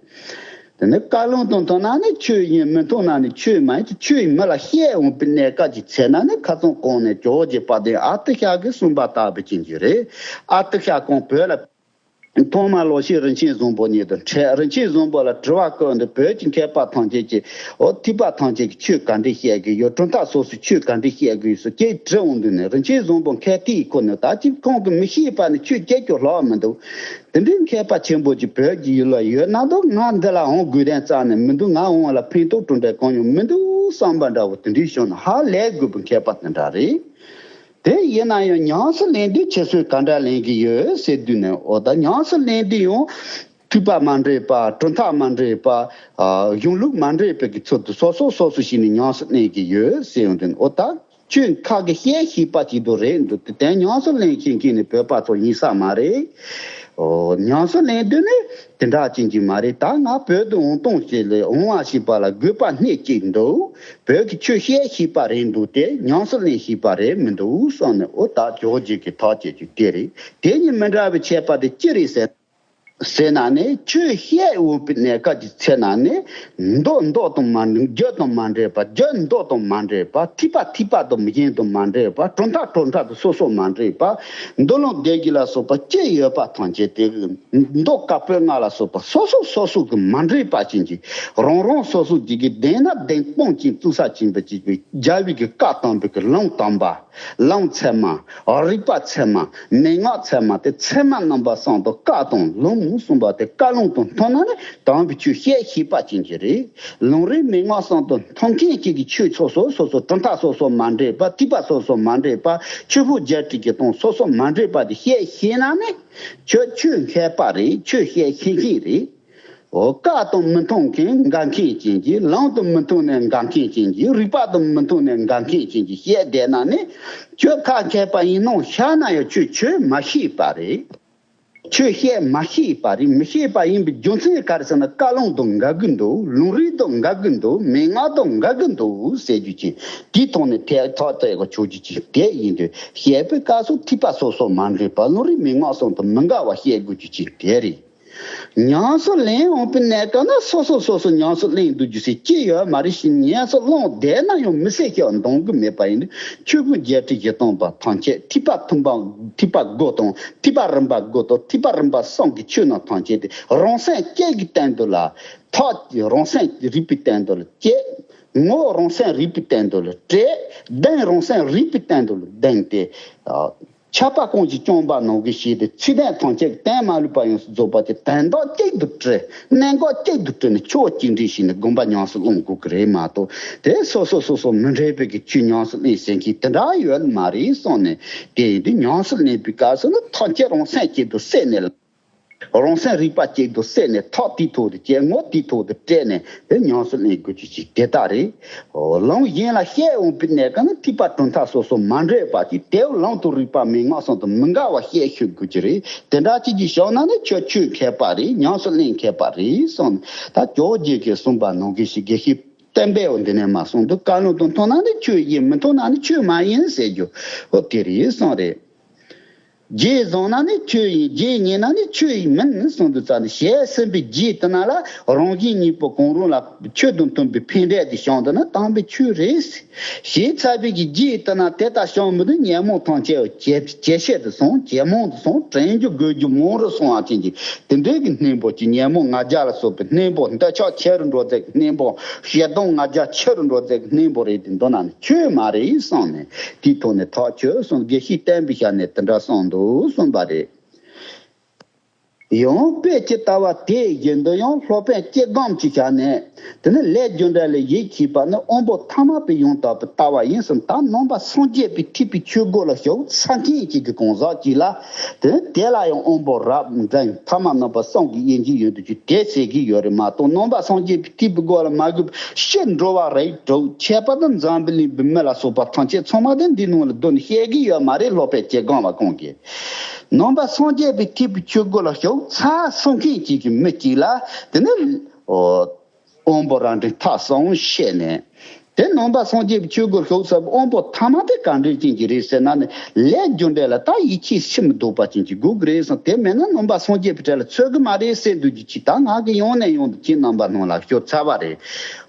དེ་ནི་བཀའ་ལུང་དང་མཐུན་ན་ནི་ཆོས་ཡིན། མི་མཐུན་ན་ནི་ཆོས་མ་ཡིན། ཆོས་ཡིན་མི་ལ་བཤད་འོང་པའི་གནས་སྐབས་ཀྱི་ཚེ་ན་ནི་ཁ་ཚང་གོང་ནས་ཇོ་བོ་རྗེ་དཔལ་ལྡན་ཨ་ཏི་ཤ་གིས་གསུངས་པ་ལྟ་བུ་ཅན་གྱི་རེད། ཨ་ཏི་ཤ་གོང་བོད་ལ་ཐོག་མར་ལོག་ཤེས་རིན་ཆེན་བཟང་པོ་ཉིད་དུ་འཕྲད། རིན་ཆེན་བཟང་པོ་ལ་དྲི་བ་བཀོད་འདུག་བོད་ཀྱི་མཁས་པ་ཐམས་ཅད་ཀྱིས། འོ། ཐེག་པ་ཐམས་ཅད་ཀྱིས་ཆོས་ག་འདྲས་བཤད་ཀྱི་ཡོད། གྲུབ་མཐའ་སོ་སོས་ཆོས་ག་འདྲས་བཤད་ཀྱི་ཡོད་ཟེར་ཅེས་དྲི་འོང་དུས་ནས། རིན་ཆེན་བཟང་པོ་མཁས་ཏེ་ཁོ་ནི་ད་ཅིག་ཁོང་གིས་མི་ཤེས་པ་ནི་ཆོས་སྐད་ཀྱང་ལྷག་མི་འདུག་དེ་འདྲའི་མཁས་པ་ཆེན་པོ་ཅིག་བོད་ཀྱི་ཡུལ་ལ་ཡོད་ན་འདུག་ང་འདི་ལ་འོང་དགོས་དོན་རྩ་ནས་མི་འདུག་ང་འོང་བ་ལ་ཕན་ཐོགས་གྲུབ་འབྲས་གང་ཡང་མི་འདུག་བསམ་པ་འདྲ་བོ་དེ་འདྲའི་བྱུང་ན་ཧ་ལས་དགོས་པའི་མཁས་པ་དེ་འདྲ་རེད། དེ་ཡིན་ན་ཡང་ཉམས་སུ་ལེན་དུས་ཁྱེད་ཚོས་ག་འདྲ་ལེན་གྱི་ཡོད་ཟེར་དུས་ནས། འོ་ད་ཉམས་སུ་ལེན་དུས་ཡང་ཐེག་པ་མ་འདྲེས་པ། གྲུབ་མཐའ་མ་འདྲེས་པ། ཨ། གཞུང་ལུགས་མ་འདྲེས་པའི་གི་ཚུལ་དུ་སོ་སོ་སོ་སོ་བྱས་ནས་ཉམས་སུ་ལེན་གྱི་ཡོད་ཟེར་ཡོང་དུས། འོ་ད་ཁྱོད་ཁ་གི་བཤད་ཤེས་པ་ཅིག་འདུག་རེད་འདུག་དེ་དོན་ཉམས་སུ་ལེན་མཁན་གྱི་ནི་བོད་པ་ཚོ་ཡིན་ས་མ་རེད། འོ། ཉམས་སུ་ལེན་དུས་ནི་དེ་འདྲ་ཅན་གྱི་མ་རེད། ད་ང་བོད་དུ་འོང་སྟངས་ཤིག་ལས་འོང་བ་ཞིག་པ་ལ་དགོས་པ་སྣེ་གཅིག་འདུག་བོད་ཀྱི་ཆོས་བཤད་ཤེས་པ་རེད་འདུག་དེ་ཉམས་སུ་ལེན་ཤེས་པ་རེད་མི་འདུག་བསམ་ནས། འོ་ད་ཇོ་བོ་རྗེ་གི་ཐག་བཅད་རྒྱུ་དེ་རེད། དེ་གཉིས་མི་འདྲ་བའི་ཁྱད་པར་དེ་ཅི་རེད་ཟེར། ཟེར་ན་ནི་ཆོས་བཤད་འོས་པའི་གནས་སྐབས་ཀྱི་ཚེ་ན་ནི། མདོ་མདོ་དང་མ་འདྲེས། རྒྱུད་དང་མ་འདྲེས་པ། རྒྱུད་མདོ་དང་མ་འདྲེས་པ། ཐེག་པ་ཐེག་པ་དང་གཞན་དང་མ་འདྲེས་པ། གྲུབ་མཐའ་གྲུབ་མཐའ་དང་སོ་སོ་མ་འདྲེས་པ། མདོ་ལུང་སྡེ་བཞི་ལ་སོགས་པ་ཅི་ཡོད་པ་ཐམས་ཅད་དེ། མདོ་བཀའ་པོད་ལྔ་ལ་སོགས་པ་སོ་སོ་སོ་སོ་གི་མ་འདྲེས་པ་ཅན་གྱི། རང་རང་སོ་སོ་གི་གི་གདན་ན་གདན་སྤུངས་ཅིང་བཙུགས་ས་ཅན་པ་ཅིག་གི་རྒྱལ་བའི་གི་བཀའ་དམ་པའི་གི་ལུང་དམ་པ། ལུང་ཚད་མ། རིགས་པ་ཚད་མ། མན་ངག་ཚད་མ། དེ་ཚད་མ་རྣམ་པ་གསུམ་དང་བཀའ་དང་ལུང་གསུམ་པ་དེ་བཀའ་ལུང་དང་མཐུན་ན་ནི་དམ་པའི་ཆོས་བཤད་ཤེས་པ་ཅན་གྱི་རེད། ལུང་རིགས་མན་ངག་གསུམ་དང་མཐུན་མཁན་གཅིག་གི་ཆོས་སོ་སོ་སོ་སོ། གྲུབ་མཐའ་སོ་སོ་མ་འདྲེས་པ། ཐེག་པ་སོ་སོ་མ་འདྲེས་པ། ཆོས་ཕུང་བརྒྱད་ཁྲི་བཞི་སྟོང་སོ་སོ་མ་འདྲེས་པ་དེ་བཤད་ཤེས་ན་ནི་ཁྱོད་ཆོས་མཁས་པ་རེད། ཆོས་བཤད་ཤེས་མཁན་རེད། འོ། བཀའ་དང་མི་མཐུན་མཁན་འགལ་མཁན་ཅན་གྱི། ལུང་དང་མི་མཐུན་ནས་འགལ་མཁན་ཅན་གྱི། རིགས་པ་དང་མི་མཐུན་ནས་འགལ་མཁན་ཅན་གྱི་བཤད་བསྡད་ན་ནི་ཁྱོད་ཁ་མཁས་པ་ཡིན་ནོ་ཤ་ན་ཡང་ཁྱོད་ཆོས་མ་ཤེས་པ་རེད། ཆོས་བཤད་མ་ཤེས་པ་རེད། མི་ཤེས་པ་ཡིན་པའི་རྒྱུ་མཚན་ག་རེ་ཟེར་ན། བཀའ་ལུང་དང་འགལ་གི་འདུག་ལུང་རིགས་དང་འགལ་གི་འདུག་མན་ངག་དང་འགལ་གི་འདུག་ཟེར་རྒྱུ་ཅན། དེའི་ཐོག་ནས་ཐད་ཐག་བཅད་དགོས་ཆོག་རྒྱུ་ཅན་དེ་ཡིན་དུས། བཤད་པའི་སྐབས་སུ་ཐེག་པ་སོ་སོ་མ་འདྲེས་པ། ལུང་རིགས་མན་ངག་གསུམ་དང་མི་འགལ་བ་བཤད་དགོས་རྒྱུ་ཅན་དེ་རེད། ཉམས་སུ་ལེན་འོང་པའི་གནས་སྐབས་ན་སོ་སོ་སོ་སོ་ཉམས་སུ་ལེན་འདུག་རྒྱུ་ཟེར་ཅི་ཡོད་མ་རེད་ཞེས། ཉམས་སུ་བླངས་བསྡད་ན་ཡང་མི་ཟེར་ཞིག་འདང་གི་མེད་པ་ཡིན་དུས། ཆོས་ཕུང་བརྒྱད་ཁྲི་བཞི་སྟོང་པ་ཐམས་ཅད་ཐེག་པ་ཐུན་པ། ཐེག་པ་དགུ་དང་། ཐེག་པ་རིམ་པ་དགུ་དང་ཐེག་པ་རིམ་པ་གསུམ་གྱི་ཆོས་རྣམས་ཐམས་ཅད་དེ་རང་སེམས་བསྐྱེད་ཀྱི་སྟེང་དུ་ལ། ཐག་རང་སེམས་རིག་པའི་སྟེང་དུ་ལ་བཅད། ངོ་རང་སེམས་རིག་པའི་སྟེང་དུ་ལ་བཅད། གདེང་རང་སེམས་རིག་པའི་སྟེང་དུ་ལ་གདེང་སྟེ། ཨ། ཆགས་པ་ཀུན་གྱིས་བསྐྱངས་པ་ནང་བཞིན་བྱས་ཏེ། ཚིག་དོན་ཐམས་ཅད་གཏན་མ་ལུས་པ་ཡོངས་སུ་རྫོགས་པ་དེ་དོན་དག་གཅིག་ཏུ་དྲིལ། གནད་འགག་གཅིག་ཏུ་དྲིལ་ནས་ཕྱོགས་གཅིག་འདྲེས་བྱས་ནས་དགོངས་པ་ཉམས་སུ་བླང་དགོས་ཀྱི་རེད་མ་གཏོགས། དེ་སོ་སོ་སོ་སོ་མི་འདྲེས་པའི་གི་ཆོས་ཉམས་སུ་ལེན་ཟེར་མཁན་དེ་འདྲ་ཡོད་མ་རེད་གསུངས་ནས། དེ་ཡིན་དུས་ཉམས་སུ་ལེན་པའི་སྐབས་སུ་ནི་ཐམས་ཅད་རང་སེམས་གཅིག་ཏུ་བསྲེས་ནས། རང་སེམས་རིག་པ་གཅིག་ཏུ་བསྲེས་ནས། ཐག་དེའི་ཐོག་ཏུ་བཅད། ངོ་དེའི་ཐོག་ཏུ་བསྲེས་ནས་དེ་ཉམས་སུ་ལེན་དགོས་རྒྱུ་ཅིག་དེ་ལྟ་རེད། འོ། ལུང་གཞན་ལ་བཤད་འོང་པའི་གནས་སྐབས་ན་ཐེག་པ་གྲུབ་མཐའ་སོ་སོ་མ་འདྲེས་པ་ཅིག་དེའུ་ལུང་དང་རིགས་པ་མན་ངག་གསུམ་དུ་མི་འགལ་བ་བཤད་ཤེས་དགོས་ཀྱི་རེད། དེ་འདྲ་ཅིག་གིས་བྱུང་ན་ནི་ཁྱོད་ཆོས་མཁས་པ་རེད། ཉམས་སུ་ལེན་མཁས་པ་རེད་གསུངས་ནས། ད་ཇོ་བོ་རྗེ་གིས་གསུངས་པ་ནང་བཞིན་ཞིག་དགེ་བཤེས་བསྟན་པའི་འོ་འདི་ནས་མ་གསུངས་འདུག་བཀའ་ལུང་དང་མཐུན་ན་ནི་ཆོས་ཡིན། མི་མཐུན་ན་ནི་ཆོས་མ་ཡིན་ཟེར་རྒྱུ། འོ་དེ་རེད་གསུངས་རེད། རྗེས་བཟུང་ན་ནི་ཆོས་ཡིན། རྗེས་ཉེས་ན་ནི་ཆོས་ཡིན་མིན་གསུངས་འདུག་ཙང་ནི། ཞེས་གསུངས་པའི་རྗེས་དེ་ན་ལ་རང་གཞན་གཉིས་པོ་གང་རུང་ལ་ཆོས་དང་མཐུན་པའི་ཕན་འབྲས་དེ་བྱུང་འདུག་ན་དམ་པའི་ཆོས་རེད། ཞེས་ཚར་བའི་གི་རྗེས་དེ་ན་དེ་ལྟར་བྱུང་མི་འདུག་ཉོན་མོངས་ཐམས་ཅད་ཇེ་ཇེ་ཆེ་དུ་སོང་། ཇེ་མང་དུ་སོང་། དྲན་རྒྱུ་དགོས་རྒྱུ་མང་རུ་སོང་བ་ཅན་གྱི་དེ་འདྲའི་གི་གནས་པོ་ཅིག་ཉོན་མོངས་ལྔ་བརྒྱ་ལ་སོགས་པའི་གནས་པོ། འདོད་ཆགས་ཆེ་རུ་འགྲོ་ཚད་ཀྱི་གནས་པོ། ཞེ་སྡང་ལྔ་བརྒྱ་ཆེ་རུ་འགྲོ་ཚད་ཀྱི་གནས་པོ་རེད་དེ། མདོར་ན་ནི་ཆོས་མ་རེད་གསུངས་ནས། དེའི་ཐོག་ནས་ཐག་ཆོད་གསུངས། དགེ་བཤེས་བསྟན་པའི་ཞལ་ནས་དེ་འདྲ་གསུངས་འདུག་གསུངས་པ་རེད། ཡང་དཔེ་ཇི་ལྟ་བ་དེ་བཞིན་དུ་ཡང་སློབ་དཔོན་སྐྱེ་སྒོམ་གྱི་ཞལ་ནས། དེ་ནི་ལས་རྒྱུ་འབྲས་ལ་ཡིད་ཆེས་པ་ནི་དབང་པོ་ཐ་མལ་པའི་ཡང་དག་པའི་ལྟ་བ་ཡིན་ཟེར། ད་ནང་པ་སངས་རྒྱས་པའི་ཐེག་པའི་ཆོས་སྒོ་ལ་ཞུགས་ཚར་མཁན་ཅིག་གི་གང་ཟག་ཅིག་ལ། དེ་ནི་དེ་ལ་ཡང་དབང་པོ་རབ་འབྲིང་ཐ་མལ་ནང་པ་གསུམ་གྱི་དབྱེ་འབྱེད་ཡོད་དུས་ཀྱི་དེ་ཟེར་གྱི་ཡོད་རེད་མ་གཏོགས། ནང་པ་སངས་རྒྱས་པའི་ཐེག་པའི་སྒོ་ལ་མ་གུས་པའི་ཕྱིར་འགྲོ་བ་རིགས་དྲུག་ཁྱད་པར་དུ་འཛམ་བུ་གླིང་པའི་མི་ལ་སོགས་པ་ཐམས་ཅད་ཚང་མ་དེ་འདི་ནང་ལ་བསྡུ་ནས་བཤད་ཀྱི་ཡོད་མ་རེད། སློབ་དཔོན་སྐྱེ་སྒོམ་པ་ཁོང་གིས། ནང་པ་སངས་རྒྱས་པའི་ཐེག་པའི་ཆོས་སྒོ་ལ་ཞུགས་ཚར་སོང་མཁན་ཅིག་གི་མི་གཅིག་ལ་དེ་ནི། འོ། དབང་པོ་རབ་འབྲིང་ཐ་གསུམ་བཤད་ནས། དེ་ནང་པ་སངས་རྒྱས་པའི་ཆོས་སྒོར་ཞུགས་ས་དབང་པོ་ཐ་མ་དེ་ག་འདྲ་ཅན་གྱི་རེད་ཟེར་ན་ནི། ལས་རྒྱུ་འབྲས་ལ་ད་ཡིད་ཆེས་ཤིན་མི་ལྡོག་པ་ཅན་གྱི་དགོས་ཀྱི་རེད་བསམ། དེ་མེད་ན་ནང་པ་སངས་རྒྱས་པའི་གྲལ་ལ་ཚུད་ཀྱི་མ་རེད་ཟེར་འདུག་རྒྱུ་ཅིག་ད་ང་གི་ཡོང་ནས་ཡོང་དུ་ཁྱེད་རྣམ་པ་ནང་ལ་ཤོད་ཚར་བ་རེད།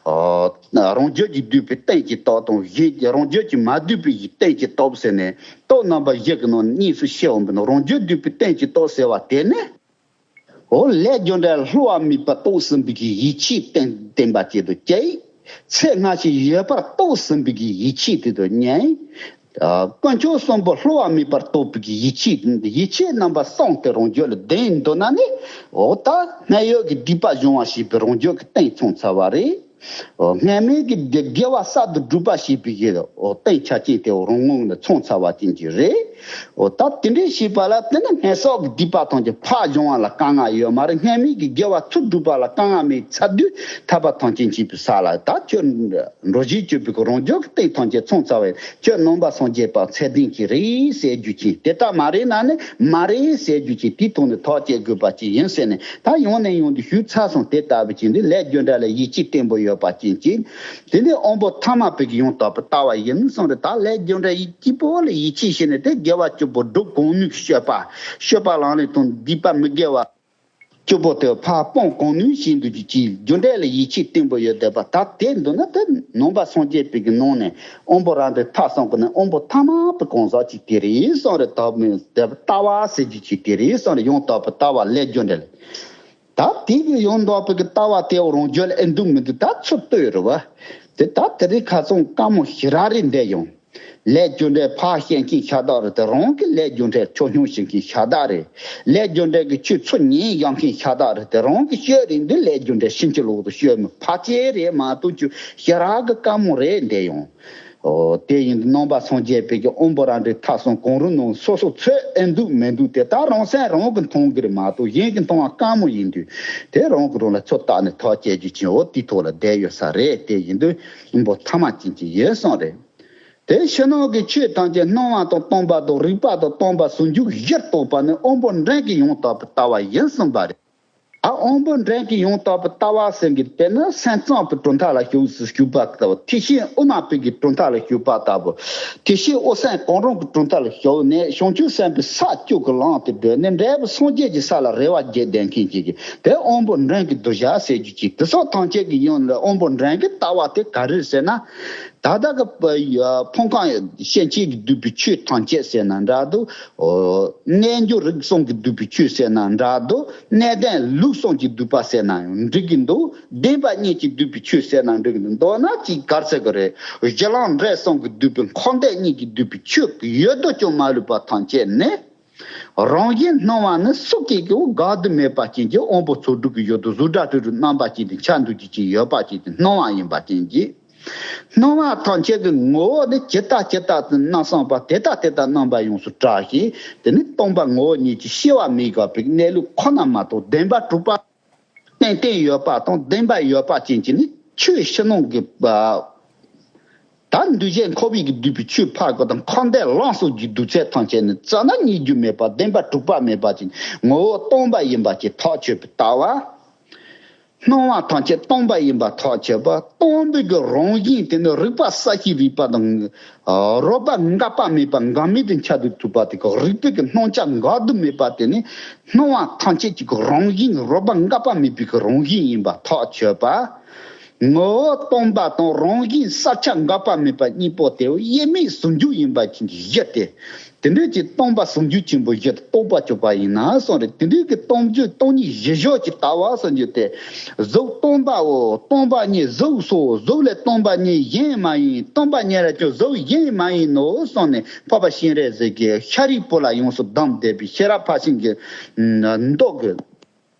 ཨོ། རང་རྒྱུད་ཀྱིས་བསྡུས་པའི་རྟེན་གྱི་སྟོབས་དང་གཞན་གྱི་རང་རྒྱུད་ཀྱིས་མ་བསྡུས་པའི་རྟེན་གྱི་སྟོབས་ཟེར་ནས་སྟོབས་རྣམ་པ་བཞི་གི་ནང་ནས་གཉིས་སུ་ཕྱེ་འོང་བའི་ནང་རང་རྒྱུད་བསྡུས་པའི་རྟེན་གྱི་སྟོབས་ཟེར་བ་དེ་ནི། འོ་ལས་རྒྱུ་འབྲས་བསླུ་བ་མེད་པར་རྟོགས་ཟིན་པའི་གི་ཡིད་ཆེས་བསྟེན་བསྟེན་པ་བཅས་དུ་སྐྱེ། ཚེ་སྔ་ཕྱི་ཡོད་པར་རྟོགས་ཟིན་པའི་གི་ཡིད་ཆེས་དེ་དུ་གཉེན། ཨ། དཀོན་མཆོག་གསུམ་པོ་བསླུ་བ་མེད་པར་རྟོགས་པའི་གི་ཡིད་ཆེས། ཡིད་ཆེས་རྣམ་པ་གསུམ་དེ་རང་རྒྱུད་ལ་ལྡན་འདུག་ན་ནི། འོ་ད་སྔར་ཡོད་ཀྱི་སྡིག་པ་སྦྱོང་བ་ཞེས་པའི་རང་རྒྱུད་ཀྱི་རྟེན་ཚང་ཚར་བ་རེད། འོ་སྔར་མེད་ཀྱི་དགེ་དགེ་བ་གསར་དུ་སྒྲུབ་པ་ཞེས་པའི་གི་འོ་རྟེན་ཆ་རྐྱེན་དེ་འོ་རང་ངོས་ནས་ཚང་ཚར་བ་ཅན་གྱི་རེད། འོ་ད་དེ་འདྲའི་བྱས་པ་ལ་དེ་ནི་སྔར་སོགས་ཀྱི་སྡིག་པ་ཐམས་ཅད་ཕར་སྦྱོང་བ་ལ་དཀའ་ངལ་ཡོད་མ་རེད། སྔར་མེད་ཀྱི་དགེ་བ་ཚུར་སྒྲུབ་པ་ལ་དཀའ་ངལ་མེད་ཚར་དུས་ཐར་པ་ཐམས་ཅད་མཁྱེན་པའི་ས་ལ་ད་ཁྱོད་འགྲོ་བཞིན་སྤྱོད་པའི་གི་རང་རྒྱུད་ཀྱི་རྟེན་ཐམས་ཅད་ཚང་ཚར་བས། ཁྱོད་ནང་པ་སངས་རྒྱས་པ་ཚད་ལྡན་གྱི་རེད་ཟེར་རྒྱུ་ཅན། དེ་ལྟ་མ་རེད་ན་ནི་མ་རེད་ཟེར་རྒྱུ་ཅན། དེའི་ཐོག་ནས་ཐག་བཅད་དགོས་པ་ཅིག་ཡིན་ཟེར་ནས། ད་ཡོང་ནས་ཡོང་དུ་ཞུས་ཚར་སོང་། དེ་ལྟ་བུ་ཅན་འདི་ལས་རྒྱུ་འབྲས་ལ་ཡིད་ཆེས་བརྟན་པོ་ཡོད་པ་ཅན་གྱི། དེ་ནས་དབང་པོ་ཐ་མ་པའི་གི་ཡང་དག་པའི་ལྟ་བ་ཡིན་གསུངས་རེད། ད་ལས་རྒྱུ་འབྲས་ཡིད་གཅིག་པོ་ལ་ཡིད་ཆེས་བྱས་ནས་དེ་དགེ་བ་བཅུ་པོ་སྒྲུབ་གང་ནུས་ཀྱི་སྤྱོད་པ། སྤྱོད་པ་ལམ་ལས་དང་སྡིག་པ་མི་དགེ་བ་བཅུ་པོ་དེ་ཕར་སྤོང་གང་ནུས་བྱེད་འདུག་ཅིག་ཅིག་རྒྱུ་འབྲས་ལ་ཡིད་ཆེས་བརྟན་པོ་ཡོད་བསྡད་པ་ད་དེ་འདུག་ན། དེ་ནང་པ་སངས་རྒྱས་པའི་གི་ནང་ནས་དབང་པོ་རང་གྲོལ་ཐབས་གསུམ་གི་ནས་དབང་པོ་ཐ་མ་པའི་གང་ཟག་ཅིག་དེ་རེད་གསུངས་རེད། ལྟ་བ་ཟེར་རྒྱུ་ཅིག་དེ་རེད་གསུངས་རེད། ཡང་དག་པའི་ལྟ་བ་ལས་རྒྱུ་འབྲས་ལ། ད་དེ་གི་ཡང་དག་པའི་གི་ལྟ་བ་དེ་རང་རྒྱུད་ལ་ཨེ་འདུག་མི་འདུག་ད་ཚུར་ལྟོས་རེད་བ། དེ་ད་དེ་རིང་ཁ་སང་དཀའ་མོ་ཞེ་དྲག་རེད་འདས་ཡོང་། ལས་རྒྱུ་འབྲས་ཕར་བཤད་མཁན་ཤ་སྟག་རེད་དེ། རང་གི་ལས་རྒྱུ་འབྲས་ཆོས་སྙོམས་བྱེད་མཁན་ཤ་སྟག་རེད། ལས་རྒྱུ་འབྲས་ཀྱི་ཆོས་ཚུར་ཉན་ཡག་མཁན་ཤ་སྟག་རེད་དེ། རང་གི་ཤོད་རིང་འདི་ལས་རྒྱུ་འབྲས་ཕྱིན་ཅི་ལོག་ཏུ་ཤོད་མི་ཕལ་ཆེར་རེད་མ་གཏོགས་ཁྱོད་ཞེ་དྲག་གི་དཀའ་མོ་རེད་འདས་ཡོང་། ཨོ། དེ་ཡིན་དུས་ནང་པ་སངས་རྒྱས་པའི་གི་དབང་པོ་རང་གྲོལ་ཐབས་གསུམ་གང་རུང་ནང་སོ་སོ་ཚོད་ཨེ་འདུག་མི་འདུག་དེ་ད་རང་སེམས་རང་གིས་མཐོང་གི་རེད་མ་གཏོགས་གཞན་གྱིས་མཐོང་བ་དཀའ་མོ་ཡིན་དུས་དེ་རང་གིས་རང་ལ་ཚོད་བལྟས་ནས་ཐག་བཅད་རྒྱུ་ཅན་འོ་དེའི་ཐོག་ལ་བསྡད་ཡོད་ས་རེད། དེ་ཡིན་དུས་དབང་པོ་ཐ་མ་ཅན་གྱི་ཡོད་གསུངས་རེད། དེ་ཕྱི་ནང་གི་ཆོས་ཐམས་ཅད་སྣང་བ་དང་སྟོང་པ་དང་རིག་པ་དང་སྟོང་པ་ཟུང་འཇུག་བཞིར་རྟོགས་པ་ནི་དབང་པོ་འདྲེན་གྱི་ཡང་དག་པའི་ལྟ་བ་ཡིན་གསུངས་པ་རེད། ཨ། དབང་པོ་འདྲེན་གྱི་ཡང་དག་པའི་ལྟ་བ་ཟེར་གྱི་དེ་ནི་སེམས་ཙམ་པའི་གྲུབ་མཐའ་ལ་ཞུགས་སུ་ཞུགས་པ་ལྟ་བུ། ཐེག་ཆེན་དབུ་མ་པའི་གི་གྲུབ་མཐའ་ལ་ཞུགས་པ་ལྟ་བུ། ཐེག་ཆེན་དབུ་སེམས་གང་རུང་གི་གྲུབ་མཐའ་ལ་ཞུགས་ནས་བྱང་ཆུབ་སེམས་དཔའི་ས་བཅུ་གི་ལམ་དུ་བགྲོད་ནས་འབྲས་བུ་སངས་རྒྱས་ཀྱི་ས་ལ་རེ་བ་བརྒྱད་ལྡན་མཁན་ཅིག་གིས་དེ་དབང་པོ་འདྲེན་གྱི་གདུལ་བྱ་ཟེར་རྒྱུ་ཅིག་དེ་སོགས་ཐམས་ཅད་ཀྱི་ཡུལ་ལ་དབང་པོ་འདྲེན་གྱི་ལྟ་བ་དེ་ག་རེ་ཟེར་ན། ད་ལྟ་གི་ཕ་ཡ་ཕོ་ཁམས་ཡ་ཤེས་བྱའི་གི་བསྡུས་པའི་ཆོས་ཐམས་ཅད་ཟེར་ན་འདྲ་འདུག་ཨོ། རྣལ་འབྱོར་རིག་གསུམ་གྱིས་བསྡུས་པའི་ཆོས་ཟེར་ན་འདྲ་འདུག་གནས་བརྟན་ལུགས་གསུམ་གྱིས་བསྡུས་པ་ཟེར་ན་ཡང་འགྲིག་གི་འདུག་བདེན་པ་གཉིས་ཀྱིས་བསྡུས་པའི་ཆོས་ཟེར་ན་འགྲིག་གི་འདུག་མདོར་ན་ཅིག་ག་རེ་ཟེར་གི་རེད། གཞི་ལམ་འབྲས་གསུམ་གྱིས་བསྡུས་པའི་འཁོར་འདས་གཉིས་ཀྱིས་བསྡུས་པའི་ཆོས་ཀྱི་ཡོད་དོ་ཅོག་མ་ལུས་པ་ཐམས་ཅད་ནི། རང་བཞིན་སྣང་བ་ནི་སུ་སྐྱེ་གི་འོ་འགག་དུ་མེད་པ་ཅན་གྱི་དབང་པོ་ཚོགས་དྲུག་གི་ཡུལ་དུ་གཟུགས་སྒྲ་དྲི་རོ་རྣམ་པ་ཅན་དུ་འཆར་འདུག་ཅིག་ཅིག་ཡོད་པ་ཅན་གྱི་སྣང་བ་ཡིན་པ་ཅན་གྱི། སྣང་བ་ཐམས་ཅད་ཀྱི་ངོ་བོ་ནི་ཇི་ལྟ་ཇི་ལྟ་དུ་སྣང་བསམ་པ་དེ་ལྟ་དེ་ལྟ་སྣང་བ་ཡོངས་སུ་གྲགས་ཤིང་། དེ་ནི་སྟོང་པ་ངོ་བོ་ཉིད་ཀྱི་སྐྱེ་བ་མེད་དགག་པའི་གནས་ལུགས་ཁོ་ན་མ་གཏོགས་བདེན་པ་གྲུབ་པ་ཏན་ཏན་ཡོད་པ་དང་བདེན་པ་ཡོད་པ་ཅན་གྱི་ནི་ཆོས་ཕྱི་ནང་གི་པ། ད་འདུས་བྱས་འཁོར་བའི་གི་བསྡུས་པའི་ཆོས་ཕར་གོ་དང་འཁོར་འདས་ལམ་སོགས་ཀྱི་བསྡུས་ཚད་ཐམས་ཅད་ནི་རྩ་ན་རྙེད་རྒྱུ་མེད་པ་བདེན་པ་གྲུབ་པ་མེད་པ་ཅན་ངོ་བོ་སྟོང་པ་ཡིན་པ་ཅན་ཐག་ཆོད་པའི་ལྟ་བ། སྣང་བ་ཐམས་ཅད་སྟོང་པ་ཡིན་པ་ཐག་ཆོད་པ། སྟོང་པའི་གི་རང་བཞིན་དེ་ནི་རིག་པ་གསལ་ཞིང་རིག་པ་དང་། ཨ། རོ་པ་འགག་པ་མེད་པ་འགག་མེད་དུ་འཆར་དུ་ཐུབ་པ་དེ་གི་རིག་པའི་གི་སྣང་ཆ་འགག་དུ་མེད་པ་དེ་ནི་སྣང་བ་ཐམས་ཅད་ཀྱི་གི་རང་བཞིན་རོ་པ་འགག་པ་མེད་པའི་གི་རང་བཞིན་ཡིན་པ་ཐག་ཆོད་པ། ངོ་བོ་སྟོང་པ་དང་རང་བཞིན་གསལ་ཆ་འགག་པ་མེད་པ་གཉིས་པོ་དེ་དབྱེར་མེད་ཟུང་འཇུག་ཡིན་པ་ཅན་གྱི་གཞི་སྟེ། དེ་འདྲའི་ཀྱི་སྟོང་པ་ཟུང་འཇུག་ཆེན་པོའི་གཞི་དེ་རྟོགས་པར་གྱུར་པ་ཡིན་ན་གསུངས་རེད། དེ་འདྲའི་གི་སྟོང་འཇུག་སྟོང་ཉིད་གཞི་བཞག་གི་ལྟ་བ་གསུངས་རྒྱུ་དེ། གཟུགས་སྟོང་པའོ། སྟོང་པ་ཉིད་གཟུགས་སོ། གཟུགས་ལས་སྟོང་པ་ཉིད་གཞན་མ་ཡིན། སྟོང་པ་ཉིད་ལས་ཀྱང་གཟུགས་གཞན་མ་ཡིན་ནོ་གསུངས་ནས་འཕགས་པ་སྤྱན་རས་གཟིགས་ཀྱིས་ཤཱ་རིའི་བུ་ལ་ཡོངས་སུ་གདམས་བསྡད་པའི་ཤེས་རབ་ཕར་ཕྱིན་གྱི་མདོ་གི།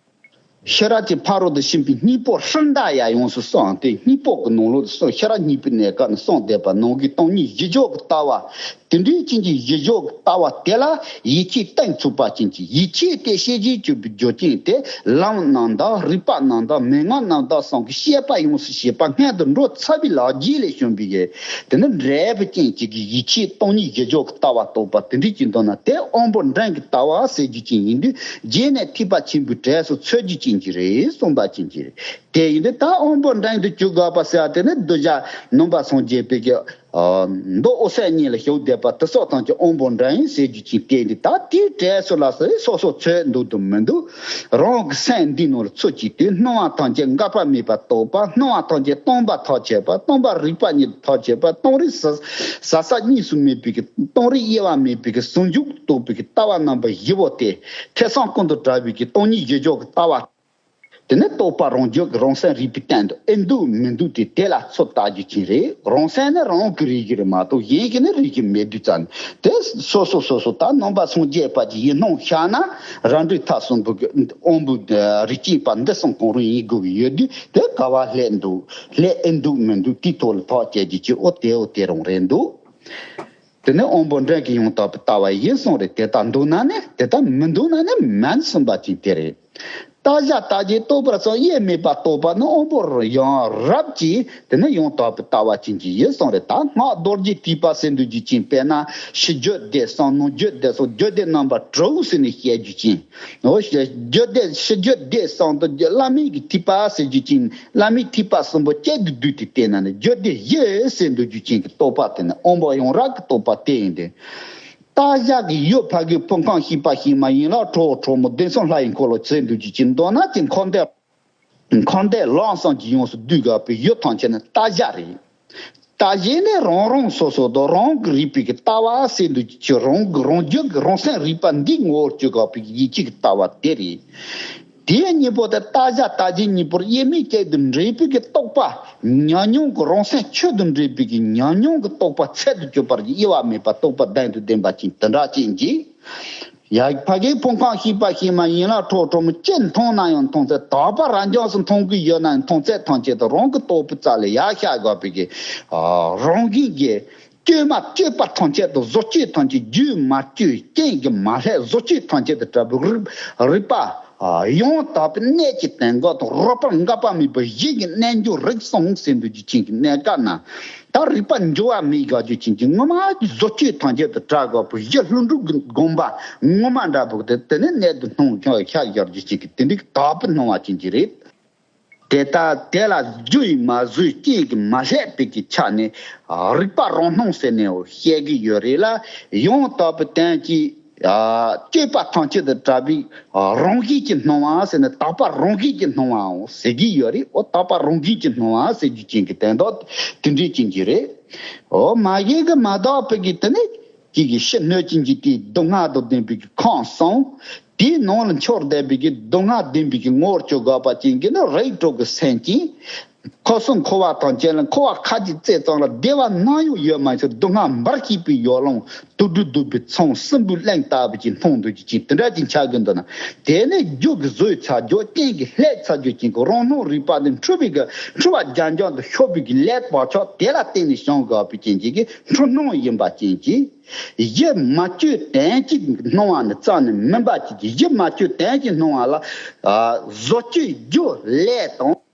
ཤེས་རབ་ཀྱི་ཕ་རོལ་ཏུ་ཕྱིན་པའི་སྙིང་པོ་ཧྲཱིཿདཱ་ཡ་ཡོངས་སུ་གསུངས་ཏེ། སྙིང་པོ་གི་ནང་ལོགས་སུ་ཤེས་རབ་སྙིང་པོའི་གནས་སྐབས་ནས་གསུངས་བསྡད་པ་ནང་གི་སྟོང་ཉིད་གཞི་བཞག་གི་ལྟ་བ། དེ་འདྲའི་ཅན་གྱི་གཞི་བཞག་གི་ལྟ་བ་དེ་ལ་ཡིད་ཆེས་གཏིང་ཚུགས་པ་ཅན་གྱི་ཡིད་ཆེས་དེ་ཤེས་བྱའི་སྤྱོད་པའི་རྒྱུ་རྐྱེན་དེ་ལམ་རྣམ་དག་རིག་པ་རྣམ་དག་མན་ངག་རྣམ་དག་གསུམ་གྱི་བཤད་པ་ཡོངས་སུ་ཤེས་པ་སྔོན་དུ་འགྲོ་ཚར་བའི་ལག་རྗེས་ལས་བྱུང་བའི་ཡེ། དེ་ནི་འབྲས་བུ་ཅན་གཅིག་གི་ཡིད་ཆེས་སྟོང་ཉིད་གཞི་བཞག་གི་ལྟ་བ་རྟོགས་པ་དེ་འདྲའི་ཅིག་འདོད་ན་དེ་དབང་པོ་འདྲེན་གྱི་ལྟ་བ་ཟེར་རྒྱུ་ཅན་ཡིན་དུས་རྗེས་ནས་ཐེག་པ་ཆེན་པོའི་གྲས་སུ་ཚུད་རྒྱུ་ཅན། གྱི་རེད་གསུངས་པ་ཅན་གྱི་རེད། དེ་ཡིན་དུས་ད་དབང་པོ་འདྲེན་དུ་གྱུར་དགོས་པ་ཟེར་བ་དེ་ནི་གདུལ་བྱ་ནང་པ་སངས་རྒྱས་པའི་གི་མདོ་འོད་གསལ་གཉིས་ལ་ཞུགས་བསྡད་པ་དེ་སོགས་ཐམས་ཅད་དབང་པོ་འདྲེན་ཟེར་རྒྱུ་ཅིག་བསྟན་ཏེ། ད་དེའི་གྲས་སུ་ལ་སོ་སོ་སོ་ཚོད་འདུག་དང་མི་འདུག་རང་གི་སེམས་འདི་ནང་ལ་ཚུད་ཀྱི་དུས་སྣང་བ་ཐམས་ཅད་འགག་པ་མེད་པར་རྟོགས་པ། སྣང་བ་ཐམས་ཅད་སྟོང་པ་ཐག་ཆོད་པ། སྟོང་པ་རིག་པ་གཉིས་ཐག་ཆོད་པ། སྟོང་རིག་ཟ་ཟ་ས་གཉིས་སུ་མེད་པའི་གི་སྟོང་རིག་དབྱེ་བ་མེད་པའི་གི་ཟུང་འཇུག་རྟོགས་པའི་གི་ལྟ་བ་རྣམ་པ་བཞི་པོ་སྟེ། ཐེག་གསུམ་ཀུན་ཏུ་བྲལ་བའི་གི་སྟོང་ཉིད་རྗེས་འཇུག་གི་ལྟ་བ། དེ་ནས་རྟོགས་པ་རང་རྒྱུད་ཀྱི་རང་སེམས་རིག་པའི་སྟེང་དུ་ཨེ་འདུག་མི་འདུག་དེ་དེ་ལ་ཚོད་ལྟ་རྒྱུ་ཅན་རེད། རང་སེམས་ནི་རང་གི་རིག་གི་རེད་མ་གཏོགས་གཞན་གྱི་ནི་རིག་གི་མེད་དུས་ཙང་། དེ་སོ་སོ་སོ་སོ་ད་ནང་པ་སངས་རྒྱས་པ་གྱི་ཡིན་སྣང་ཤར་ན། རང་འདྲའི་ཐ་གསུམ་པོ་གི་དབང་པོ་རིགས་གཅིག་པ་འདི་གསུམ་གང་རུང་ཡིན་དགོས་ཀྱི་ཡོད་དུས། དེ་ག་བ་སླེབས་འདུག་སླེབས་ཨེ་འདུག་མི་འདུག་དེའི་ཐོག་ལ་ཐག་བཅད་རྒྱུ་ཅིག་འོ་དེའོ་དེ་རང་རེད་འདུག་དེ་ནི་དབང་པོ་འདྲེན་གྱི་ཡང་དག་པའི་ལྟ་བ་ཡིན་གསུངས་རེད། དེ་ལྟར་འདུག་ན་ནི་དེ་ལྟར་མི་འདུག་ན་ནི་མིན་གསུངས་པ་ཅན་དེ་རེད། རྟག་བཞག་རྟག་བྱེད་རྟོགས་པར་བྱ། དབྱེར་མེད་པར་རྟོགས་པ་ནི་དབང་པོ་ཡང་རབ་ཀྱིས་དེ་ནི་ཡང་དག་པའི་ལྟ་བ་ཅན་གྱི་ཡིན་གསུངས་རེད། ད་སྔགས་རྡོ་རྗེ་ཐེག་པ་ཟེར་འདུག་རྒྱུ་ཅན། དཔེར་ན་ཕྱི་རྒྱུད་སྡེ་གསུམ། ནང་རྒྱུད་སྡེ་གསུམ། རྒྱུད་སྡེ་རྣམ་པ་དྲུག་ཟེར་ནས་བཤད་རྒྱུ་ཅན། འོ་ཞེས་རྒྱུད་སྡེ་ཕྱི་རྒྱུད་སྡེ་གསུམ་དུ་བླ་མེད་ཀྱི་ཐེག་པ་ཟེར་རྒྱུ་ཅན། བླ་མེད་ཐེག་པ་གསུམ་པོ་གཅིག་ཏུ་བསྡུས་ཏེ་བལྟས་ན་ནི་རྒྱུད་སྡེ་བཞི་ཟེར་འདུག་རྒྱུ་ཅན་གྱི་རྟོགས་པ་དེ་ནི་དབང་པོ་ཡང་རབ་ཀྱི་རྟོགས་པ་དེ་ཡིན་ཏེ། རྟག་བཞག་གི་ཡུལ་ཕ་གིའི་ཕུང་ཁམས་ཤེས་པ་ཤེས་མ་ཡན་ལག་ཁྲོ་བོ་ཁྲོ་མོ་བདེ་མཚམས་ལྷ་ཡི་འཁོར་ལོ་ཟེར་འདུག་རྒྱུ་ཅན། མདོར་ན་ཅིག་འཁོར་འདས་འཁོར་འདས་ལམ་གསུམ་གྱི་ཡོངས་སུ་བསྡུས་དགོས་པའི་ཡུལ་ཐམས་ཅད་ནི་རྟག་བཞག་རེད། རྟག་བཞག་ནི་རང་རང་སོ་སོ་དང་རང་གི་རིག་པའི་གི་ལྟ་བ་ཟེར་འདུག་རྒྱུ་ཅན། རང་གི་རང་རྒྱུད་ཀྱི་རང་སེམས་རིག་པ་འདིའི་ངོ་བོར་གྱུར་དགོས་པའི་ཡིད་ཆེས་ཀྱི་ལྟ་བ་དེ་རེད། དེའི་གཉིས་པོ་དེ་རྟག་བཞག་རྟག་བྱེད་གཉིས་པོར་དབྱེར་མེད་གཅིག་ཏུ་འདྲེས་པའི་གི་རྟོགས་པ་ཉམས་མྱོང་གི་རང་སེམས་ཆོས་དང་འདྲེས་པའི་གི་ཉམས་མྱོང་གི་རྟོགས་པ་ཚད་དུ་གྱུར་པར་དབྱེ་བ་མེད་པར་རྟོགས་པ་བདེན་དུ་ལྡན་པ་ཅན་དེ་འདྲ་ཅན་གྱིས། ཡ། ཕ་གིའི་ཕུང་ཁམས་ཤེས་པ་ཤེས་མ་ཡན་ལག་ཁྲོ་བོ་ཁྲོ་མོ་ཅི་མཐོང་ན་ཡང་མཐོང་ཚད། དག་པ་རབ་འབྱམས་སུ་མཐོང་གི་ཡོད་ན་ཡང་མཐོང་ཚད་ཐམས་ཅད་དུ་རང་གི་རྟོགས་པའི་རྩ་ལས་ཡར་ཤར་དགོས་པའི་གི་རང་བཞིན་གྱི་སྤྱོད་མ་སྤྱོད་པ་ཐམས་ཅད་དུ་བཟོ་བཅོས་ཐམས་ཅད་རྒྱུས་མ་བཅོས་རྐྱེན་གྱིས་མ་བསླད་བཟོ་བཅོས་ཐམས་ཅད་དུ་བྲལ་བའི་རིག་རིག་པ་ཡང་དག་པའི་གནད་ཀྱི་དོན་འགོག་དང་རོལ་པར་འགག་པ་མེད་པའི་གཞི་གི་རྣལ་འབྱོར་རིག་གསུམ་ཟེར་འདུག་རྒྱུ་ཅན་གྱི་གནས་སྐབས་ན། ད་རིག་པ་འགྱུ་བ་མེད་དགོས་རྒྱུ་ཅན་གྱི་ངོ་མ་བཟོ་བཅོས་ཐམས་ཅད་དུ་བྲལ་དགོས་པའི་གཞི་ལྷུན་གྲུབ་ཀྱི་དགོངས་པ་ངོ་མ་འདྲ་པོ་དེ་དེ་ནི་གནད་དུ་སྣང་ཤར་ཤར་རྒྱུ་ཅན་གྱི་དེ་འདྲའི་དག་པའི་སྣང་བ་ཅན་གྱི་རེད། དེ་ལྟར་དེ་ལ་རྒྱུ་ཡིས་མ་བཟོས་རྐྱེན་གྱིས་མ་བསླད་པའི་གི་ཆ་ནས་རིག་པ་རང་སྣང་ཟེར་ནས་བཤད་ཀྱི་ཡོད་རེད་ལ། ཡང་དག་པའི་དོན་གྱི་སྤྱོད་པ་ཐམས་ཅད་དུ་བྲལ་བའི་རང་བཞིན་གྱི་སྣང་བ་ཟེར་ནས་དག་པ་རང་བཞིན་གྱི་སྣང་བའང་ཟེར་གྱི་ཡོད་རེད། འོ་དག་པ་རང་བཞིན་གྱི་སྣང་བ་ཟེར་རྒྱུ་ཅན་གྱི་དོན་དག་དེ་འདྲའི་ཅན་གྱི་རེད། འོ་མ་གཞི་གི་མ་དག་པའི་གི་དེ་ནི་ཅིག་གི་ཕྱི་སྣོད་ཅན་གྱི་དེའི་སྡུག་བསྔལ་དང་ལྡན་པའི་གི་ཁམས་གསུམ། དེའི་ནང་ལ་འཁྱོག་བསྡད་པའི་གི་སྡུག་བསྔལ་ལྡན་པའི་གི་ངོ་བོར་གྱུར་དགོས་པ་ཅན་གྱི་ནི་རིགས་དྲུག་གི་སེམས་ཅན། འཁོར་གསུམ་འཁོར་བ་ཐམས་ཅད་ལ་འཁོར་བ་ཁ་ཅིག་བརྩེགས་ཙམ་ལ་བདེ་བ་ནམ་ཡང་ཡོད་མ་ཚད་སྡུག་བསྔལ་འབར་བཞིན་པའི་ཡོ་ལང་དུག་སྦྲུལ་གདུག་པའི་ཚང་སྲིན་པོའི་གླིང་ལྟ་བུ་ཅིག་མཐོང་འདུག་རྒྱུ་ཅན་དེ་འདྲ་ཅིག་ཆགས་ཀྱི་འདུག་ན། དེ་ནི་རྒྱུ་གིས་བཟོས་ཚར་རྒྱུ་རྐྱེན་གྱིས་བསླད་ཚར་རྒྱུ་ཅན་གྱི་རང་སྣང་རིག་པ་འདི་འཁྲུལ་པའི་གི་འཁྲུལ་པ་རྒྱ་འབྱམས་དུ་ཤོར་བའི་གི་ལས་བག་ཆགས་དེ་ལ་བརྟེན་ནས་བྱུང་དགོས་པའི་རྐྱེན་གྱིས་འཁྲུལ་སྣང་ཡིན་པ་ཅན་གྱི། གཞི་མ་བཅོས་དོན་གཅིག་སྣང་བ་ནི་རྩ་ནས་མིན་པ་ཅིག་གི་གཞི་མ་བཅོས་དོན་གཅིག་སྣང་བ་ལ། ཨ། བཟོ་བཅོས་རྒྱུ་ལས་དང་།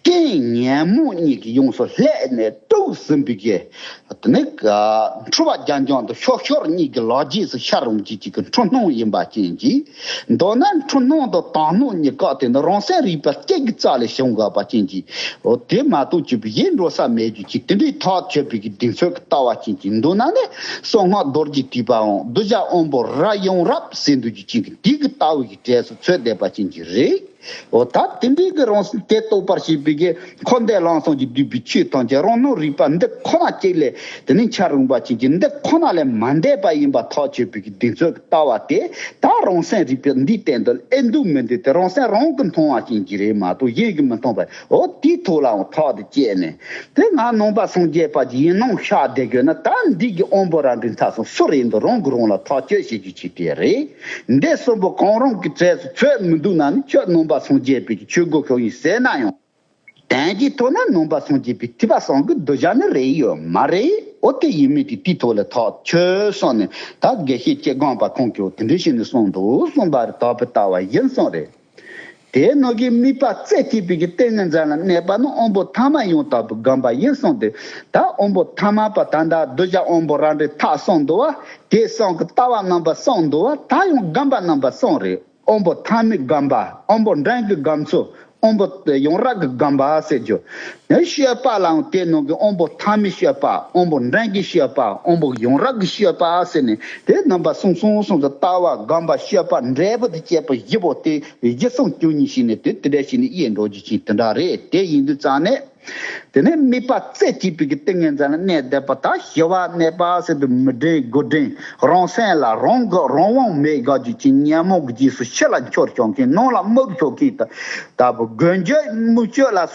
རྐྱེན་ཉོན་མོངས་གཉིས་ཀྱིས་ཡོངས་སུ་བསླད་ནས་དཀྲུགས་ཟིན་པའི་གི། དེ་ནི་འཁྲུལ་པ་རྒྱ་འབྱམས་དང་ཤོར་ཤོར་གཉིས་ཀྱི་ལོ་རྒྱུས་སུ་ཤར་འོང་གི་ཅིག་གི་འཁྲུལ་སྣང་ཡིན་པ་ཅན་གྱི། མདོར་ན་འཁྲུལ་སྣང་དང་དག་སྣང་གཉིས་ཀ་དེ་ནི་རང་སེམས་རིག་པ་གཅིག་གི་རྩ་ལས་བྱུང་དགོས་པ་ཅན་གྱི། འོ་དེ་མ་གཏོགས་ཅིག་གཞན་འགྲོ་ས་མེད་རྒྱུ་ཅིག་དེ་འདྲའི་ཐག་ཆོད་པའི་གི་གདེང་ཚོད་ཀྱི་ལྟ་བ་ཅན་གྱི་འདུག་ན་ནི། གསང་སྔགས་རྡོ་རྗེ་ཐེག་པའང་གདུལ་བྱ་དབང་པོ་རབ་ཡང་རབ་ཟེར་འདུག་རྒྱུ་ཅན་གྱི་དེ་གི་ལྟ་བའི་གི་གྲས་སུ་ཚུད་བསྡད་པ་ཅན་གྱི་རེད། འོ་ད་དེ་འདྲའི་གི་རང་སེམས་དེ་རྟོགས་པར་བྱེད་པའི་གི་འཁོར་འདས་ལམ་གསུམ་གྱིས་བསྡུས་པའི་ཆོས་ཐམས་ཅད་རང་སྣང་རིག་པ་འདི་ཁོ་ན་གཅིག་ལས་དེ་ནི་འཆར་འོང་པ་ཅན་གྱི་འདི་ཁོ་ན་ལས་མ་འདས་པ་ཡིན་པ་ཐག་ཆོད་པའི་གི་གདེང་ཚོད་ཀྱི་ལྟ་བ་དེ་ད་རང་སེམས་རིག་པ་འདིའི་སྟེང་དུ་ཨེ་འདུག་མི་འདུག་དེ་རང་སེམས་རང་གིས་མཐོང་བ་ཅན་གྱི་རེད་མ་གཏོགས་གཞན་གྱིས་མི་མཐོང་བས། འོ་དེའི་ཐོག་ལའང་ཐག་དེ་བཅད་ནས་དེ་ང་ནང་པ་སངས་རྒྱས་པ་ཅིག་ཡིན་སྣང་ཤར་བསྡད་དགོས་ན། ད་འདི་གི་དབང་པོ་རབ་འབྲིང་ཐ་གསུམ་སུ་རེད་འདུག་རང་གིས་རང་ལ་ཐག་གཅོད་བྱེད་རྒྱུ་ཅིག་དེ་རེད། འདི་གསུམ་པོ་གང་རུང་གི་གྲས་སུ་ཚུད་མི་འདུག་ན་ནི་ཁྱོད་ནང་པ་སངས་རྒྱས་པའི་ཆོས་སྒོ་ཕྱོགས་ཡིན་ཟེར་ན་ཡང་། དོན་གྱི་ཐོག་ན་ནང་པ་སངས་རྒྱས་པའི་ཐེག་པ་གསུམ་གྱི་གདུལ་བྱ་ནི་རེད་ཡོད་མ་རེད། འོ་དེ་ཡིན་མིན་དེ་དེའི་ཐོག་ལ་ཐག་ཆོད་སོང་ནས་ད་དགེ་བཤེས་སྐྱེ་སྒོམ་པ་ཁོང་གིས་དེ་འདྲ་བྱས་ནས་གསུངས་འདུག་གསུངས་པ་རེད། དག་པའི་ལྟ་བ་ཡིན་གསུངས་རེད། དེའི་ནང་གི་དམིགས་པ་རྩེ་གཅིག་པའི་གི་ཏིང་ངེ་འཛིན་ལ་གནས་པ་ནི་དབང་པོ་ཐ་མ་ཡང་དག་པའི་སྒོམ་པ་ཡིན་གསུངས་ཏེ། ད་དབང་པོ་ཐ་མ་པ་ད་ལྟ་གདུལ་བྱ་དབང་པོ་རབ་འབྲིང་ཐ་གསུམ་འདུག་བ། དེ་གསུམ་གྱི་ལྟ་བ་རྣམ་པ་གསུམ་འདུག་བ། ད་ཡང་སྒོམ་པ་རྣམ་པ་གསུམ་རེད། དབང་པོ་ཐ་མའི་སྒོམ་པ། དབང་པོ་འབྲིང་གི་སྒོམ་ཚུལ། དབང་པོ་ཡོངས་རབ་ཀྱི་སྒོམ་པ་ཟེར་རྒྱུ། ནས་སྤྱོད་པ་ལའང་དེ་ནང་གི་དབང་པོ་ཐ་མའི་སྤྱོད་པ། དབང་པོ་འབྲིང་གི་སྤྱོད་པ། དབང་པོ་ཡོངས་རབ་ཀྱི་སྤྱོད་པ་ཟེར་ནས། དེ་རྣམ་པ་གསུམ་གསུམ་གསུམ་དུ་ལྟ་བ་སྒོམ་པ་སྤྱོད་པ་འབྲས་བུ་དང་བཅས་པ་བཞི་པོ་དེ་བཞི་གསུམ་བཅུ་གཉིས་ཤིག་ནས་དེ་དེ་འདྲ་ཞིག་ནས་དབྱེ་འགྲོ་རྒྱུ་ཅིག་དེ་འདྲ་རེད། དེ་ཡིན་དུས་ཙང་ནས། དེ་ནས་དམིགས་པ་རྩེ་གཅིག་པའི་གི་ཏིང་ངེ་འཛིན་ལ་གནས་བསྡད་པ་དང་། ཞི་བ་གནས་པ་ཟེར་དུས་མི་འབྲེང་དགུ་འབྲེང་རང་སེམས་ལ་རང་གི་རང་དབང་མེད་དགག་རྒྱུ་ཅིག་ཉོན་མོངས་ཀྱི་རྗེས་སུ་ཕྱི་ལ་འཆོར་ཆོག་མཁན། ནང་ལ་མུར་ཆོག་མཁན། ད་ལྟ་བུ་མགོན་སྐྱབས་མུ་ཁྱུད་ལ་